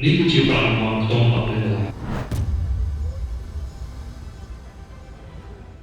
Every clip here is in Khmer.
នេះគឺជាប្រាក់រង្វាន់ខ្ទង់10លានដុល្លារ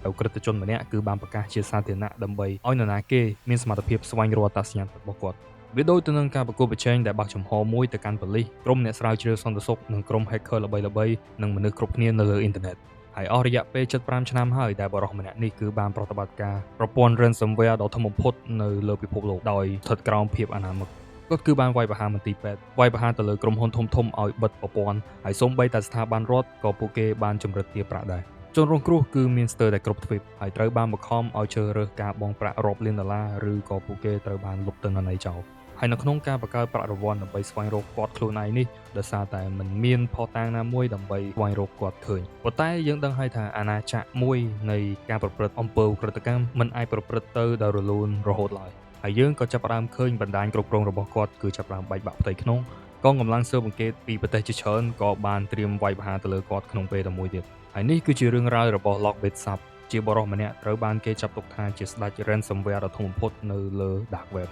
ឧក្រិដ្ឋជនម្នាក់គឺបានប្រកាសជាសាធារណៈដើម្បីឲ្យនរណាគេមានសមត្ថភាពស្វែងរកអត្តសញ្ញាណរបស់គាត់វាដូចទៅនឹងការប្រកួតប្រជែងដែលបើកចំហមួយទៅកាន់ប៉ូលីសក្រុមអ្នកស្រាវជ្រាវសន្តិសុខនិងក្រុម hacker ល្បីៗនិងមនុស្សគ្រប់គ្នានៅលើអ៊ីនធឺណិតហើយអស់រយៈពេល75ឆ្នាំហើយដែលបុរសម្នាក់នេះគឺបានប្រតិបត្តិការប្រព័ន្ធ ransomware ដ៏ធំបំផុតនៅលើពិភពលោកដោយស្ថិតក្រោមភាពអនាមិកគាត់គឺបានវាយប្រហារមន្ទីរពេទ្យវាយប្រហារទៅលើក្រុមហ៊ុនធំៗឲ្យបិទប្រព័ន្ធហើយសូម្បីតែស្ថាប័នរដ្ឋក៏ពួកគេបានជំរិតទារប្រាក់ដែរជនរងគ្រោះគឺមានស្ទើរតែគ្រប់ទ្វីបហើយត្រូវបានបង្ខំឲ្យជ្រើសរើសការបង់ប្រាក់រាប់លានដុល្លារឬក៏ពួកគេត្រូវបានលុបទិន្នន័យចោលហើយនៅក្នុងការបង្កើតប្រាក់រង្វាន់ដើម្បីស្វែងរកគាត់ខ្លួនឯងនេះដោយសារតែมันមានភស្តុតាងណាមួយដើម្បីស្វែងរកគាត់ឃើញប៉ុន្តែយើងដឹងហើយថាអាណាចក្រមួយនៃការប្រព្រឹត្តអំពើឧក្រិដ្ឋកម្មមិនអាចប្រព្រឹត្តទៅដោយរលូនរហូតឡើយហើយយើងក៏ចាប់ផ្ដើមឃើញបណ្ដាញគ្រប់គ្រងរបស់គាត់គឺចាប់ផ្ដើមបែកបាក់ផ្ទៃក្នុងកងកម្លាំងស៊ើបអង្កេតពីប្រទេសជាច្រើនក៏បានត្រៀមវាយប្រហារទៅលើគាត់ក្នុងពេលតែមួយទៀតហើយនេះគឺជារឿងរ៉ាវរបស់ Lockbit Sub ជាបុរសម្នាក់ត្រូវបានគេចាត់ទុកថាជាស្ដេច ransomware ដ៏ធំបំផុតនៅលើ Dark Web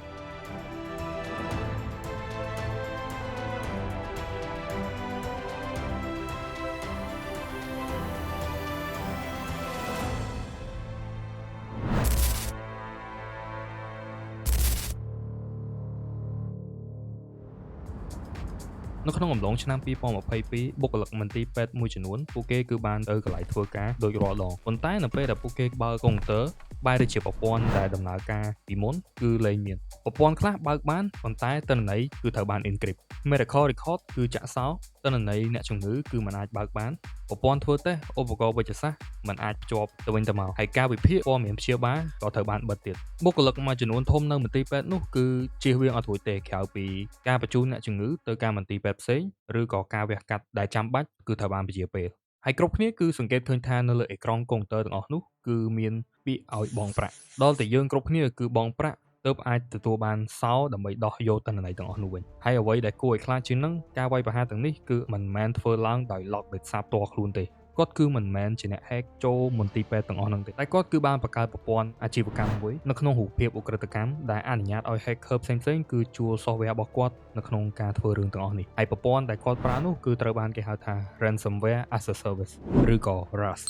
នៅក្នុងអំឡុងឆ្នាំ2022បុគ្គលិកមន្ទីរពេទ្យមួយចំនួនពួកគេគឺបានទៅកន្លែងធ្វើការដូចរាល់ដងប៉ុន្តែនៅពេលដែលពួកគេបើកកុំព្យូទ័របែរទៅជាប្រព័ន្ធដែលដំណើរការពីមុនគឺលែងមានប្រព័ន្ធខ្លះបើកបានប៉ុន្តែទិន្នន័យគឺត្រូវបាន encrypt medical record គឺចាក់សោទិន្នន័យអ្នកជំងឺគឺមិនអាចបើកបានប្រព័ន្ធធ្វើតេស្តឧបករណ៍វេជ្ជសាស្ត្រមិនអាចភ្ជាប់ទៅវិញទៅមកហើយការវិភាគព័ត៌មានព្យាបាលក៏ត្រូវបានបិទទៀតបុគ្គលិកមួយចំនួនធំនៅមន្ទីរពេទ្យនោះគឺជៀសវាងអត់រួចទេក្រៅពីការបញ្ជូនអ្នកជំងឺទៅការមន្ទីរពេទ្យផ្សេងឬក៏ការវះកាត់ដែលចាំបាច់គឺត្រូវបានពជាពេលហើយគ្រប់គ្នាគឺសង្កេតឃើញថានៅលើអេក្រង់កុំព្យូទ័រទាំងអស់នោះគឺមានពាក្យឲ្យបង់ប្រាក់ដល់តែយើងគ្រប់គ្នាគឺបង់ប្រាក់ទើបអាចទទួលបានសោដើម្បីដោះយកទិន្នន័យទាំងអស់នោះវិញហើយអ្វីដែលគួរឲ្យខ្លាចជាងនឹងការវាយប្រហារទាំងនេះគឺមិនមែនធ្វើឡើងដោយ Lockbit សាបផ្ទាល់ខ្លួនទេគាត់គឺមិនមែនជាអ្នក hack ចូលមន្ទីរពេទ្យទាំងអស់ហ្នឹងទេតែគាត់គឺបានបង្កើតប្រព័ន្ធអាជីវកម្មមួយនៅក្នុងរូបភាពឧក្រិដ្ឋកម្មដែលអនុញ្ញាតឲ្យ hacker ផ្សេងៗគឺជួល software របស់គាត់នៅក្នុងការធ្វើរឿងទាំងអស់នេះហើយប្រព័ន្ធដែលគាត់ប្រើនោះគឺត្រូវបានគេហៅថា ransomware as a service ឬក៏ RaaS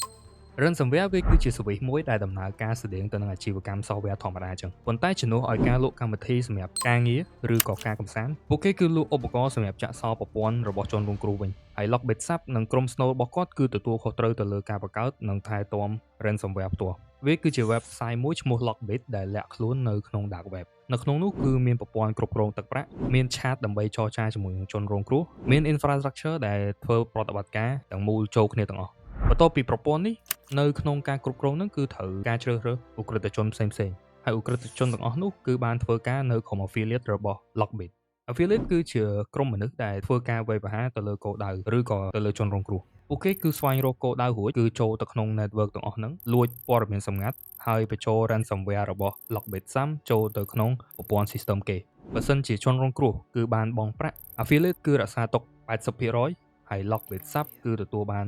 ransomware វាគឺជា service មួយដែលដំណើរការស្តៀងទៅនឹងអាជីវកម្ម software ធម្មតាចឹងប៉ុន្តែជំនួសឲ្យការលក់កម្មវិធីសម្រាប់ការងារឬក៏ការកម្សាន្តពួកគេគឺលក់ឧបករណ៍សម្រាប់ចាក់សោប្រព័ន្ធរបស់ជនរងគ្រោះវិញហើយ Lockbit Sub និងក្រុម Snow របស់គាត់គឺទទួលខុសត្រូវទៅលើការបង្កើតនិងថែទាំ ransomware ផ្ទាល់វាគឺជា website មួយឈ្មោះ Lockbit ដែលលាក់ខ្លួននៅក្នុង dark web នៅក្នុងនោះគឺមានប្រព័ន្ធគ្រប់គ្រងទឹកប្រាក់មានឆាតដើម្បីចរចាជាមួយនឹងជនរងគ្រោះមាន infrastructure ដែលធ្វើប្រតិបត្តិការទាំងមូលចូលគ្នាទាំងអស់បន្ទាប់ពីប្រព័ន្ធនេះនៅក្នុងការគ្រប់គ្រងនឹងគឺត្រូវការជ្រើសរើសឧក្រិដ្ឋជនផ្សេងៗហើយឧក្រិដ្ឋជនទាំងអស់នោះគឺបានធ្វើការនៅក្រុម affiliate របស់ Lockbit affiliate គឺជាក្រុមមនុស្សដែលធ្វើការវាយប្រហារទៅលើគោលដៅឬក៏ទៅលើជនរងគ្រោះពួកគេគឺស្វែងរកគោលដៅរួចគឺចូលទៅក្នុង network ទាំងអស់ហ្នឹងលួចព័ត៌មានសម្ងាត់ហើយបញ្ចូល ransomware របស់ Lockbit Sam ចូលទៅក្នុងប្រព័ន្ធ system គេបើសិនជាជនរងគ្រោះគឺបានបង់ប្រាក់ affiliate គឺរក្សាទុក80%ហើយ Lockbit Sub គឺទទួលបាន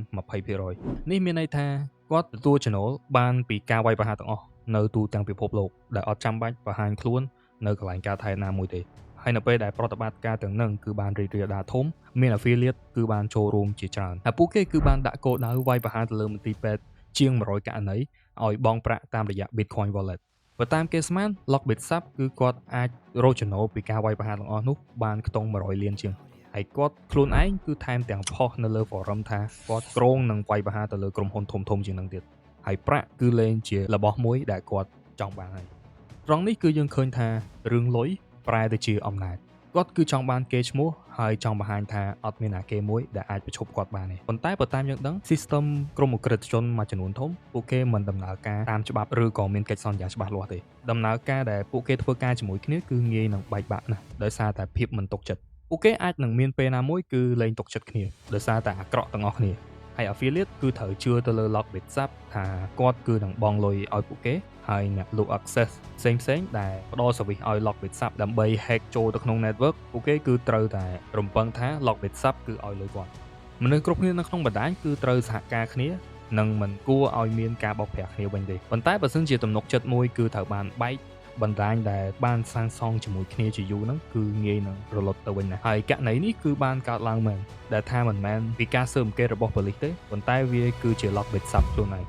20%នេះមានន័យថាគាត់ទទួលចំណូលបានពីការវាយប្រហារទាំងអស់នៅទូទាំងពិភពលោកដែលអត់ចាំបាច់បង្ហាញខ្លួននៅកន្លែងកើតហេតុណាមួយទេហើយនៅពេលដែលប្រតិបត្តិការទាំងនឹងគឺបានរីករាលដាលធំមាន affiliate គឺបានចូលរួមជាច្រើនហើយពួកគេគឺបានដាក់គោលដៅវាយប្រហារទៅលើមន្ទីរពេទ្យជាង100ករណីឲ្យបង់ប្រាក់តាមរយៈ Bitcoin Wallet បើតាមគេស្មាន Lockbit Sub គឺគាត់អាចរកចំណូលពីការវាយប្រហារទាំងអស់នោះបានខ្ទង់100លានជាងហើយគាត់ខ្លួនឯងគឺថែមទាំងផុសនៅលើ forum ថាគាត់គ្រោងនឹងវាយប្រហារទៅលើក្រុមហ៊ុនធំៗជាងនឹងទៀតហើយប្រាក់គឺលែងជារបស់មួយដែលគាត់ចង់បានហើយត្រង់នេះគឺយើងឃើញថារឿងលុយប្រែទៅជាអំណាចគាត់គឺចង់បានគេឈ្មោះហើយចង់បង្ហាញថាអត់មានណាគេមួយដែលអាចប្រឈប់គាត់បានទេប៉ុន្តែបើតាមយើងដឹង system ក្រុមឧក្រិដ្ឋជនមួយចំនួនធំពួកគេមិនដំណើរការតាមច្បាប់ឬក៏មានកិច្ចសន្យាច្បាស់លាស់ទេដំណើរការដែលពួកគេធ្វើការជាមួយគ្នាគឺងាយនឹងបែកបាក់ណាស់ដោយសារតែភាពមិនទុកចិត្តពួកគេអាចនឹងមានពេលណាមួយគឺលែងទុកចិត្តគ្នាដោយសារតែអាក្រក់ទាំងអស់គ្នាហើយ affiliate គឺត្រូវជឿទៅលើ Lockbit Sub ថាគាត់គឺនឹងបង់លុយឲ្យពួកគេហើយអ្នកលក់ access ផ្សេងៗដែលផ្ដល់ service ឲ្យ Lockbit Sub ដើម្បី hack ចូលទៅក្នុង network ពួកគេគឺត្រូវតែរំពឹងថា Lockbit Sub គឺឲ្យលុយគាត់មនុស្សគ្រប់គ្នានៅក្នុងបណ្ដាញគឺត្រូវសហការគ្នានិងមិនគួរឲ្យមានការបោកប្រាស់គ្នាវិញទេប៉ុន្តែបើសិនជាទំនុកចិត្តមួយគឺត្រូវបានបែក បណ្ដាញដែលបានសាងសង់ជាមួយគ្នាជាយូរហ្នឹងគឺងាយនឹងរលត់ទៅវិញណាស់ហើយករណីនេះគឺបានកើតឡើងមែនដែលថាមិនមែនពីការស៊ើបអង្កេតរបស់ប៉ូលីសទេប៉ុន្តែវាគឺជា LockBitSupp ខ្លួនឯង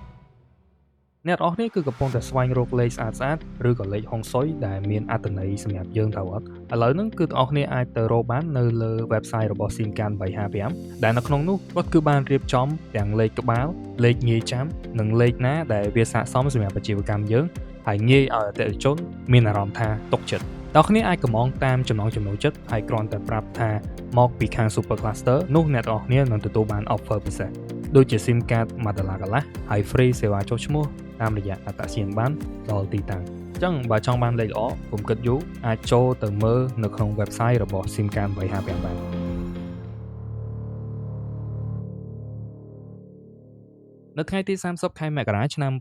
អ្នកទាំងអស់គ្នាគឺកំពុងតែស្វែងរកលេខស្អាតស្អាតឬក៏លេខហុងស៊ុយដែលមានអត្ថន័យសម្រាប់យើងត្រូវអត់ឥឡូវហ្នឹងគឺទាំងអស់គ្នាអាចទៅរកបាននៅលើ website របស់ Simcan 355ដែលនៅក្នុងនោះគាត់គឺបានរៀបចំទាំងលេខក្បាលលេខងាយចាំនិងលេខណាដែលវាស័ក្តិសមសម្រាប់អាជីវកម្មយើងហើយងាយឲ្យអតិថិជនមានអារម្មណ៍ថាទុកចិត្តអ្នកគ្នាអាចកម្មង់តាមចំណង់ចំណូលចិត្តហើយគ្រាន់តែប្រាប់ថាមកពីខាង Super Cluster នោះអ្នកទាំងអស់គ្នានឹងទទួលបាន offer ពិសេសដូចជា SIM card 1ដុល្លារកន្លះហើយ free សេវាចុះឈ្មោះតាមរយៈអត្តសញ្ញាណប័ណ្ណដល់ទីតាំងអញ្ចឹងបើចង់បានលេខល្អកុំគិតយូរអាចចូលទៅមើលនៅក្នុង website របស់ Simcan 355បាននៅថ្ងៃទី30ខែមករាឆ្នាំ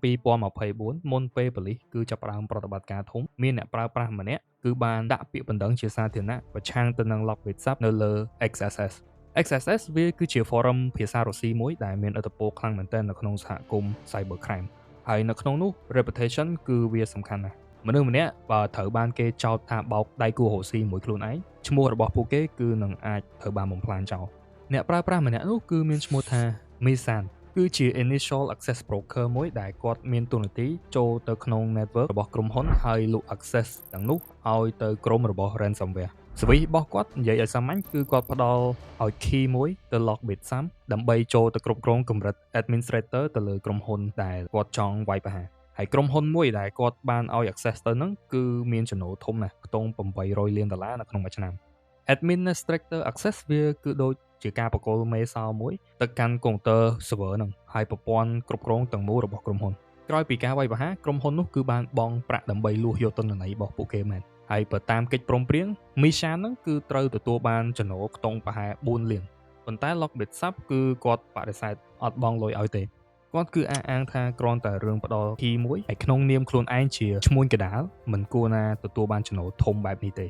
2024មុនពេលប៉ូលីសគឺចាប់ផ្ដើមប្រតិបត្តិការធំមានអ្នកប្រើប្រាស់ម្នាក់គឺបានដាក់ពាក្យបណ្ដឹងជាសាធារណៈប្រឆាំងទៅនឹង LockBitSupp នៅលើ XSS XSS វាគឺជា forum ភាសារុស្ស៊ីមួយដែលមានឥទ្ធិពលខ្លាំងមែនទែននៅក្នុងសហគមន៍ cybercrime ហើយនៅក្នុងនោះ reputation គឺវាសំខាន់ណាស់មនុស្សម្នាក់បើត្រូវបានគេចោទថាបោកដៃគូរ៉ូស៊ីមួយខ្លួនឯងឈ្មោះរបស់ពួកគេគឺនឹងអាចត្រូវបានបំផ្លាញចោលអ្នកប្រើប្រាស់ម្នាក់នោះគឺមានឈ្មោះថា Misan គឺជា initial access broker មួយដែលគាត់មានតួនាទីចូលទៅក្នុង network របស់ក្រុមហ៊ុនហើយលក់ access ទាំងនោះឲ្យទៅក្រុមរបស់ ransomware service របស់គាត់និយាយឲ្យសាមញ្ញគឺគាត់ផ្ដល់ឲ្យ key មួយទៅ LockBitSupp ដើម្បីចូលទៅគ្រប់គ្រងកម្រិត administrator ទៅលើក្រុមហ៊ុនដែលគាត់ចង់វាយប្រហារហើយក្រុមហ៊ុនមួយដែលគាត់បានឲ្យ access ទៅហ្នឹងគឺមានចំណូលធំណាស់ខ្ទង់800លានដុល្លារនៅក្នុងមួយឆ្នាំ administrator access វាគឺដូចជាការបកគលមេសោមួយទៅកាន់កុងទ័រ server ហ្នឹងហើយប្រព័ន្ធគ្រប់គ្រងទាំងមូលរបស់ក្រុមហ៊ុនក្រោយពីការវាយប្រហារក្រុមហ៊ុននោះគឺបានបង់ប្រាក់ដើម្បីលួសយកទិន្នន័យរបស់ពួកគេមែនហើយបើតាមកិច្ចព្រមព្រៀង Misha ហ្នឹងគឺត្រូវទទួលបានចំណូលខ្ទង់ប្រហែល4លានប៉ុន្តែ LockBitSupp គឺគាត់បដិសេធអត់បង់លុយឲ្យទេគាត់គឺអះអាងថាគ្រាន់តែរឿងផ្ដល់ key មួយហើយក្នុងនាមខ្លួនឯងជាឈ្មួញកដាលមិនគួរណាទទួលបានចំណូលធំបែបនេះទេ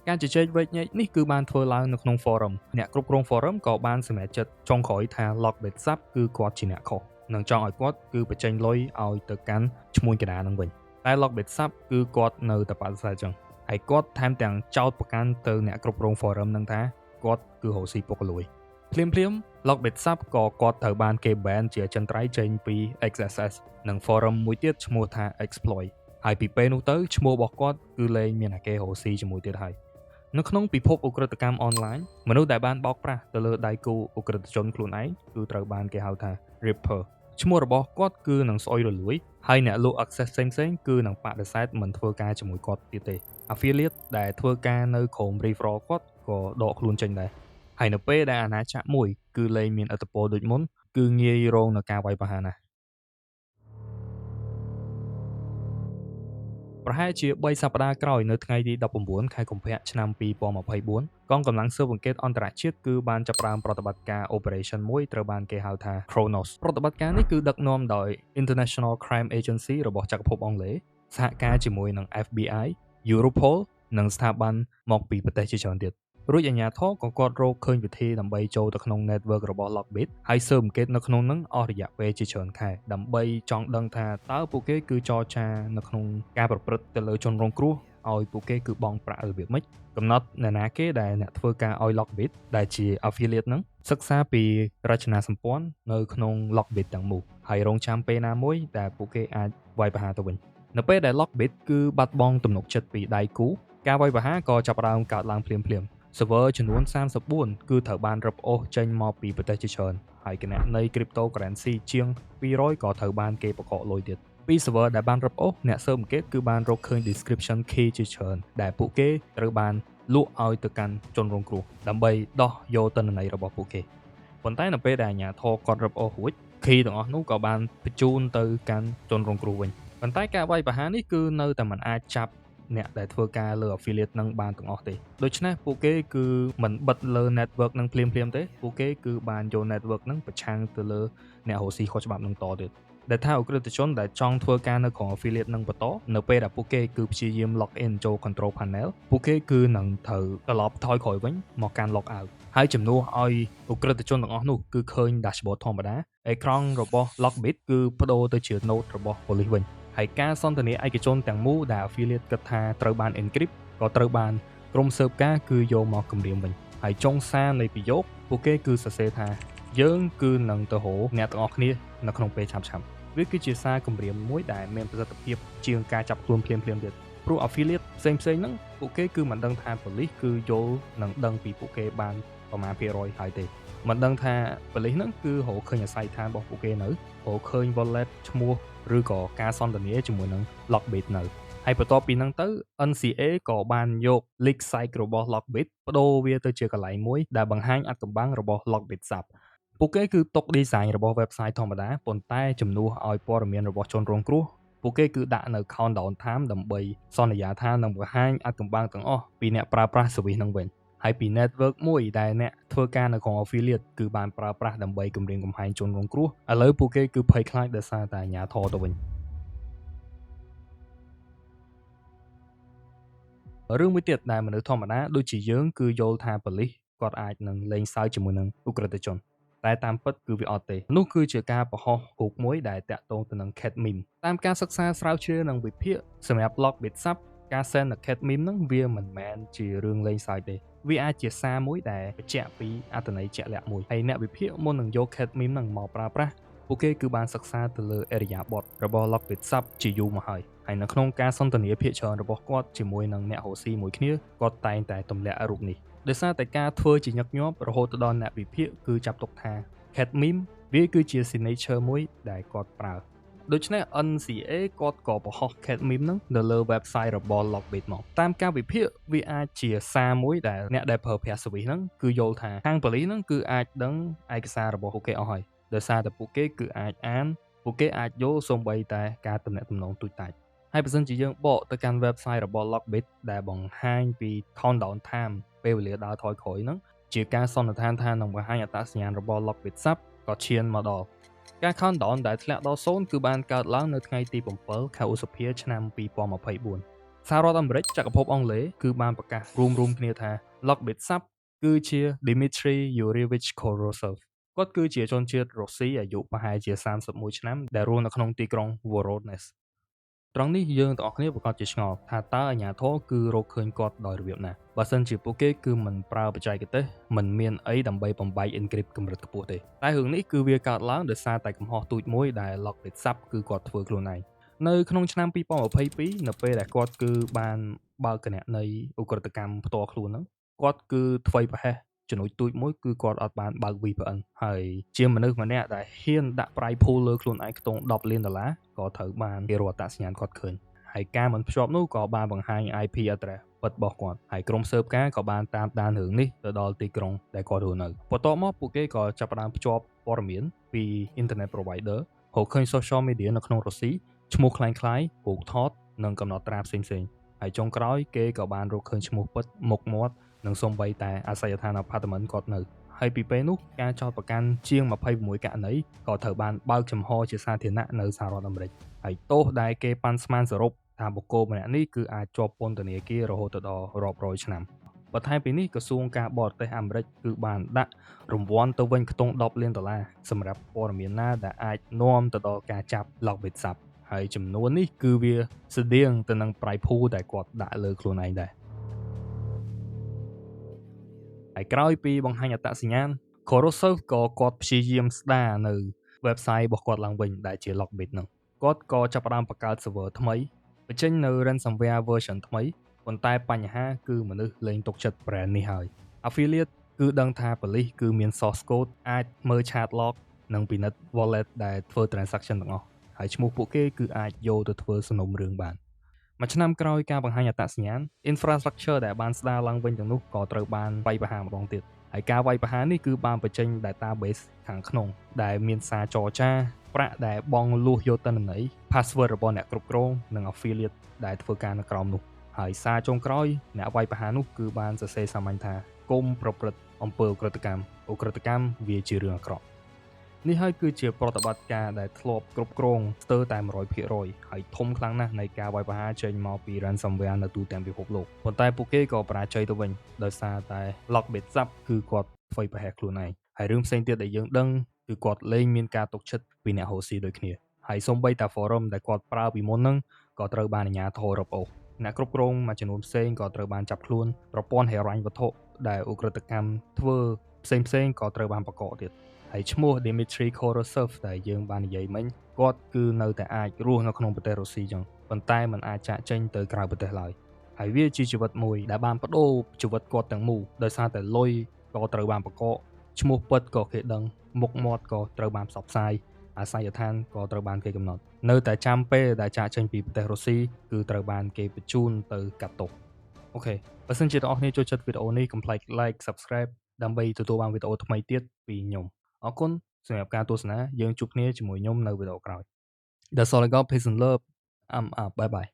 ការជជែកវែកញែកនេះគឺបានធ្វើឡើងនៅក្នុង forum អ្នកគ្រប់គ្រង forum ក៏បានសម្រេចចិត្តចុងក្រោយថា LockBitSupp គឺគាត់ជាអ្នកខុសនិងចង់ឲ្យគាត់គឺបញ្ចេញលុយឲ្យទៅកាន់ឈ្មួញកដាលនឹងវិញតែ LockBitSupp គឺគាត់នៅតែបដិសេធចឹងហើយគាត់ថែមទាំងចោទប្រកាន់ទៅអ្នកគ្រប់គ្រង forum នឹងថាគាត់គឺរកស៊ីពុករលួយភ្លាមភ្លាម LockBitSupp ក៏គាត់ត្រូវបានគេ ban ជាអចិន្ត្រៃយ៍ចេញពី XSS និង forum មួយទៀតឈ្មោះថា Exploit ហើយពីពេលនោះទៅឈ្មោះរបស់គាត់គឺលែងមានអាគេរកស៊ីជាមួយទៀតហើយនៅក្នុងពិភពឧក្រិដ្ឋកម្មអនឡាញមនុស្សដែលបានបោកប្រាស់ទៅលើដៃគូឧក្រិដ្ឋជនខ្លួនឯងគឺត្រូវបានគេហៅថា Ripper ឈ្មោះរបស់គាត់គឺនឹងស្អុយរលួយហើយអ្នកលក់ access ផ្សេងៗគឺនឹងបដិសេធមិនធ្វើការជាមួយគាត់ទៀតទេ Affiliate ដែលធ្វើការនៅក្រុម referral គាត់ក៏ដកខ្លួនចេញដែរហើយនៅពេលដែលអាណាចក្រមួយគឺលែងមានឥទ្ធិពលដូចមុនគឺងាយរងនឹងការវាយប្រហារណាស់ប្រហែលជា3សប្តាហ៍ក្រោយនៅថ្ងៃទី19ខែកុម្ភៈឆ្នាំ2024កងកម្លាំងស៊ើបអង្កេតអន្តរជាតិគឺបានចាប់ផ្ដើមប្រតិបត្តិការ Operation មួយត្រូវបានគេហៅថា Kronos ប្រតិបត្តិការនេះគឺដឹកនាំដោយ International Crime Agency របស់ចក្រភពអង់គ្លេសសហការជាមួយនឹង FBI, Europol និងស្ថាប័នមកពីប្រទេសជាច្រើនទៀតរួចអាជ្ញាធរក៏គាត់រកឃើញវិធីដើម្បីចូលទៅក្នុង network របស់ Lockbit ហើយស៊ើបអង្កេតនៅក្នុងនឹងអស់រយៈពេលជាច្រើនខែដើម្បីចង់ដឹងថាតើពួកគេគឺចរចានៅក្នុងការប្រព្រឹត្តទៅលើជនរងគ្រោះឲ្យពួកគេគឺបង់ប្រាក់របៀបម៉េចកំណត់អ្នកណាគេដែលអ្នកធ្វើការឲ្យ Lockbit ដែលជា affiliate ហ្នឹងសិក្សាពីរចនាសម្ព័ន្ធនៅក្នុង Lockbit ទាំងមូលហើយរងចាំពេលណាមួយដែលពួកគេអាចវាយប្រហារទៅវិញនៅពេលដែល Lockbit គឺបាត់បង់ទំនុកចិត្តពីដៃគូការវាយប្រហារក៏ចាប់ផ្ដើមកើតឡើងភ្លាមៗ server ចំនួន34គឺត្រូវបានរឹបអូសចេញមកពីប្រទេសជាច្រើនហើយគណនី cryptocurrency ជាង200ក៏ត្រូវបានគេបង្កកលុយទៀតពី server ដែលបានរឹបអូសអ្នកស៊ើបអង្កេតគឺបានរកឃើញ description key ជាច្រើនដែលពួកគេត្រូវបានលក់ឲ្យទៅកាន់ជនរងគ្រោះដើម្បីដោះយកទិន្នន័យរបស់ពួកគេប៉ុន្តែនៅពេលដែលអាជ្ញាធរគាត់រឹបអូសរួច key ទាំងអស់នោះក៏បានបញ្ជូនទៅកាន់ជនរងគ្រោះវិញប៉ុន្តែការវាយប្រហារនេះគឺនៅតែមិនអាចចាប់អ្នកដែលធ្វើការលើ affiliate នឹងបានទាំងអស់ទេដូច្នេះពួកគេគឺមិនបិទលើ network នឹងភ្លាមៗទេពួកគេគឺបានយក network នឹងប្រឆាំងទៅលើអ្នករកស៊ីខុសច្បាប់នឹងតទៀតដែលថាឧក្រិដ្ឋជនដែលចង់ធ្វើការនៅក្នុង affiliate នឹងបន្តនៅពេលដែលពួកគេគឺព្យាយាម log in ចូល control panel ពួកគេគឺនឹងត្រូវត្រឡប់ថយក្រោយវិញមកកាន់ log out ហើយជំនួសឲ្យឧក្រិដ្ឋជនទាំងអស់នោះគឺឃើញ dashboard ធម្មតាអេក្រង់របស់ Lockbit គឺបដូរទៅជា note របស់ police វិញ ហើយការសន្ទនាឯកជនទាំងមូលដែល affiliate គិតថាត្រូវបាន encrypt ក៏ត្រូវបានក្រុមស៊ើបការគឺយកមកគម្រាមវិញហើយចុងសារនៃប្រយោគពួកគេគឺសរសេរថាយើងគឺនឹងទៅរកអ្នកទាំងអស់គ្នានៅក្នុងពេលឆាប់ៗវាគឺជាសារគម្រាមមួយដែលមានប្រសិទ្ធភាពជាងការចាប់ខ្លួនភ្លាមៗទៀតព្រោះ affiliate ផ្សេងៗហ្នឹងពួកគេគឺមិនដឹងថាប៉ូលីសគឺយល់និងដឹងពីពួកគេបានប្រមាណភាគរយហើយទេមិនដឹងថាប៉ូលីសហ្នឹងគឺរកឃើញអាសយដ្ឋានរបស់ពួកគេនៅរកឃើញ wallet ឈ្មោះឬក៏ការសន្ទនាជាមួយនឹង Lockbit នៅហើយបន្ទាប់ពីហ្នឹងទៅ NCA ក៏បានយក leak site របស់ Lockbit ប្ដូរវាទៅជាកន្លែងមួយដែលបង្ហាញអាថ៌កំបាំងរបស់ LockBitSupp ពួកគេគឺទុក design របស់ website ធម្មតាប៉ុន្តែជំនួសឲ្យព័ត៌មានរបស់ជនរងគ្រោះពួកគេគឺដាក់នៅ countdown time ដើម្បីសន្យាថានឹងបង្ហាញអាថ៌កំបាំងទាំងអស់ពីអ្នកប្រើប្រាស់ service ហ្នឹងវិញហើយពី network មួយដែលអ្នកធ្វើការនៅក្នុង affiliate គឺបានប្រើប្រាស់ដើម្បីគំរាមកំហែងជនរងគ្រោះឥឡូវពួកគេគឺភ័យខ្លាចដោយសារតែអាជ្ញាធរទៅវិញរឿងមួយទៀតដែលមនុស្សធម្មតាដូចជាយើងគឺយល់ថាប៉ូលីសគាត់អាចនឹងលេងសើចជាមួយនឹងឧក្រិដ្ឋជនតែតាមពិតគឺវាអត់ទេនោះគឺជាការបង្ហោះរូបមួយដែលតាក់ទងទៅនឹង cat meme តាមការសិក្សាស្រាវជ្រាវនិងវិភាគសម្រាប់ LockBitSupp ការ send នៅ cat meme ហ្នឹងវាមិនមែនជារឿងលេងសើចទេវាអាចជាសារមួយដែលបញ្ជាក់ពីអត្ថន័យជាក់លាក់មួយហើយអ្នកវិភាគមុននឹងយក cat meme ហ្នឹងមកប្រើប្រាស់ពួកគេគឺបានសិក្សាទៅលើឥរិយាបថរបស់ LockBitSupp ជាយូរមកហើយហើយនៅក្នុងការសន្ទនាភាគច្រើនរបស់គាត់ជាមួយនឹងអ្នករកស៊ីមួយគ្នាគាត់តែងតែទម្លាក់រូបនេះដោយសារតែការធ្វើជាញឹកញាប់រហូតដល់អ្នកវិភាគគឺចាប់ទុកថា cat meme វាគឺជា signature មួយដែលគាត់ប្រើដូច្នេះ NCA គាត់ក៏បង្ហោះ cat meme ហ្នឹងនៅលើ website របស់ Lockbit មកតាមការវិភាគវាអាចជាសារមួយដែលអ្នកដែលប្រើប្រាស់ service ហ្នឹងគឺយល់ថាខាងប៉ូលីសហ្នឹងគឺអាចដឹងឯកសាររបស់ពួកគេអស់ហើយដោយសារតែពួកគេគឺអាចអានពួកគេអាចយល់សូម្បីតែការទំនាក់ទំនងទូចតាចហើយបើសិនជាយើងបកទៅកាន់ website របស់ Lockbit ដែលបង្ហាញពី countdown time ពេលវេលាដើរថយក្រោយហ្នឹងជាការសន្និដ្ឋានថានឹងបង្ហាញអត្តសញ្ញាណរបស់ LockBitSupp ក៏ឈានមកដល់ការ countdown ដែលធ្លាក់ដល់0គឺបានកើតឡើងនៅថ្ងៃទី7ខែឧសភាឆ្នាំ2024សហរដ្ឋអាមេរិកចក្រភពអង់គ្លេសគឺបានប្រកាសរួមៗគ្នាថា LockBitSupp គឺជា Dmitry Yurievich Khoroshev គាត់គឺជាជនជាតិរុស្ស៊ីអាយុប្រហែលជា31ឆ្នាំដែលរស់នៅក្នុងទីក្រុង Voronezh ត្រង់នេះយើងទាំងអស់គ្នាប្រាកដជាឆ្ងល់ថាតើអាជ្ញាធរគឺរកឃើញគាត់ដោយរបៀបណាបើសិនជាពួកគេគឺមិនប្រើបច្ចេកទេសមិនមានអីដើម្បីបំបែក encrypt កម្រិតខ្ពស់ទេតែរឿងនេះគឺវាកើតឡើងដោយសារតែកំហុសទូចមួយដែល LockBitSupp គឺគាត់ធ្វើខ្លួនឯងនៅក្នុងឆ្នាំ2022នៅពេលដែលគាត់គឺបានបើកគណនីឧក្រិដ្ឋកម្មផ្ទាល់ខ្លួនហ្នឹងគាត់គឺធ្វេសប្រហែសចំណុចទូចមួយគឺគាត់អត់បានបើក VPN ហើយជាមនុស្សម្នាក់ដែលហ៊ានដាក់ price pool លើខ្លួនឯងខ្ទង់10លានដុល្លារក៏ត្រូវបានគេរកអត្តសញ្ញាណគាត់ឃើញហើយការមិនភ្ជាប់នោះក៏បានបង្ហាញ IP address ពិតរបស់គាត់ហើយក្រុមស៊ើបការក៏បានតាមដានរឿងនេះទៅដល់ទីក្រុងដែលគាត់រស់នៅបន្ទាប់មកពួកគេក៏ចាប់ផ្ដើមភ្ជាប់ព័ត៌មានពី internet provider រកឃើញ social media នៅក្នុងរុស្ស៊ីឈ្មោះក្លែងក្លាយរូបថតនិងកំណត់ត្រាផ្សេងៗហើយចុងក្រោយគេក៏បានរកឃើញឈ្មោះពិតមុខមាត់និងសូម្បីតែអាសយដ្ឋាន apartment គាត់នៅហើយពីពេលនោះការចោទប្រកាន់ជាង26ករណីក៏ត្រូវបានបើកចំហជាសាធារណៈនៅសហរដ្ឋអាមេរិកហើយទោសដែលគេប៉ាន់ស្មានសរុបថាបុគ្គលម្នាក់នេះគឺអាចជាប់ពន្ធនាគាររហូតដល់រាប់រយឆ្នាំបន្ថែមពីនេះក្រសួងការបរទេសអាមេរិកគឺបានដាក់រង្វាន់ទៅវិញខ្ទង់10លានដុល្លារសម្រាប់ព័ត៌មានណាដែលអាចនាំទៅដល់ការចាប់ LockBitSupp ហើយចំនួននេះគឺវាស្តៀងទៅនឹង price pool ដែលគាត់ដាក់លើខ្លួនឯងដែរហើយក្រោយពីបង្ហាញអត្តសញ្ញាណ Khoroshev ក៏គាត់ព្យាយាមស្ដារនៅ website របស់គាត់ឡើងវិញដែលជា Lockbit ហ្នឹងគាត់ក៏ចាប់ផ្ដើមបង្កើត server ថ្មីបញ្ចេញនៅ ransomware version ថ្មីប៉ុន្តែបញ្ហាគឺមនុស្សលែងទុកចិត្ត brand នេះហើយ Affiliate គឺដឹងថាប៉ូលីសគឺមាន source code អាចមើល chat log និងពិនិត្យ wallet ដែលធ្វើ transaction ទាំងអស់ហើយឈ្មោះពួកគេគឺអាចយកទៅធ្វើសំណុំរឿងបានមួយឆ្នាំក្រោយការបង្ហាញអត្តសញ្ញាណ infrastructure ដែលបានស្ដារឡើងវិញទាំងនោះក៏ត្រូវបានវាយប្រហារម្ដងទៀតហើយការវាយប្រហារនេះគឺបានបញ្ចេញ database ខាងក្នុងដែលមានសារចរចាប្រាក់ដែលបង់លួសយកទិន្នន័យ password របស់អ្នកគ្រប់គ្រងនិង affiliate ដែលធ្វើការនៅក្រោមនោះហើយសារចុងក្រោយអ្នកវាយប្រហារនោះគឺបានសរសេរសាមញ្ញថាគុំប្រព្រឹត្តអំពើឧក្រិដ្ឋកម្មឧក្រិដ្ឋកម្មវាជារឿងអាក្រក់នេះហើយគឺជាប្រតិបត្តិការដែលធ្លាប់គ្រប់គ្រងស្ទើរតែ 100% ហើយធំខ្លាំងណាស់នៃការវាយប្រហារចេញមកពី ransomware នៅទូទាំងពិភពលោកប៉ុន្តែពួកគេក៏បរាជ័យទៅវិញដោយសារតែ LockBitSupp គឺគាត់ធ្វេសប្រហែសខ្លួនឯងហើយរឿងផ្សេងទៀតដែលយើងដឹងគឺគាត់លែងមានការទុកចិត្តពីអ្នករកស៊ីដូចគ្នា ហើយសូម្បីតែ forum ដែលគាត់ប្រើពីមុនហ្នឹងក៏ត្រូវបានអាជ្ញាធររឹបអូសអ្នកគ្រប់គ្រងមួយចំនួនផ្សេងក៏ត្រូវបានចាប់ខ្លួនប្រព័ន្ធហិរញ្ញវត្ថុដែលឧក្រិដ្ឋកម្មធ្វើផ្សេងផ្សេងក៏ត្រូវបានបង្កកទៀតហើយឈ្មោះ Dmitry Korosev ដែលយើងបាននិយាយមិញគាត់គឺនៅតែអាចរស់នៅក្នុងប្រទេសរុស្ស៊ីចឹងប៉ុន្តែมันអាចចាកចេញទៅក្រៅប្រទេសឡើយហើយវាជាជីវិតមួយដែលបានប្ដូរជីវិតគាត់ទាំងមូលដោយសារតែលុយក៏ត្រូវបានបង្កកឈ្មោះពិតក៏គេដឹងមុខមាត់ក៏ត្រូវបានផ្សព្វផ្សាយអាសយដ្ឋានក៏ត្រូវបានគេកំណត់នៅតែចាំពេលដែលចាកចេញពីប្រទេសរុស្ស៊ីគឺត្រូវបានគេបញ្ជូនទៅកាត់ទោស OK បើសិនជាអ្នកទាំងអស់គ្នាចូលចិត្តវីដេអូនេះកុំភ្លេច like subscribe ដើម្បីទទួលបានវីដេអូថ្មីទៀតពីខ្ញុំអរគុណសម្រាប់ការទស្សនាយើងជួបគ្នាជាមួយខ្ញុំនៅវីដេអូក្រោយ That's all I got. Peace and love. I'm up. Bye bye.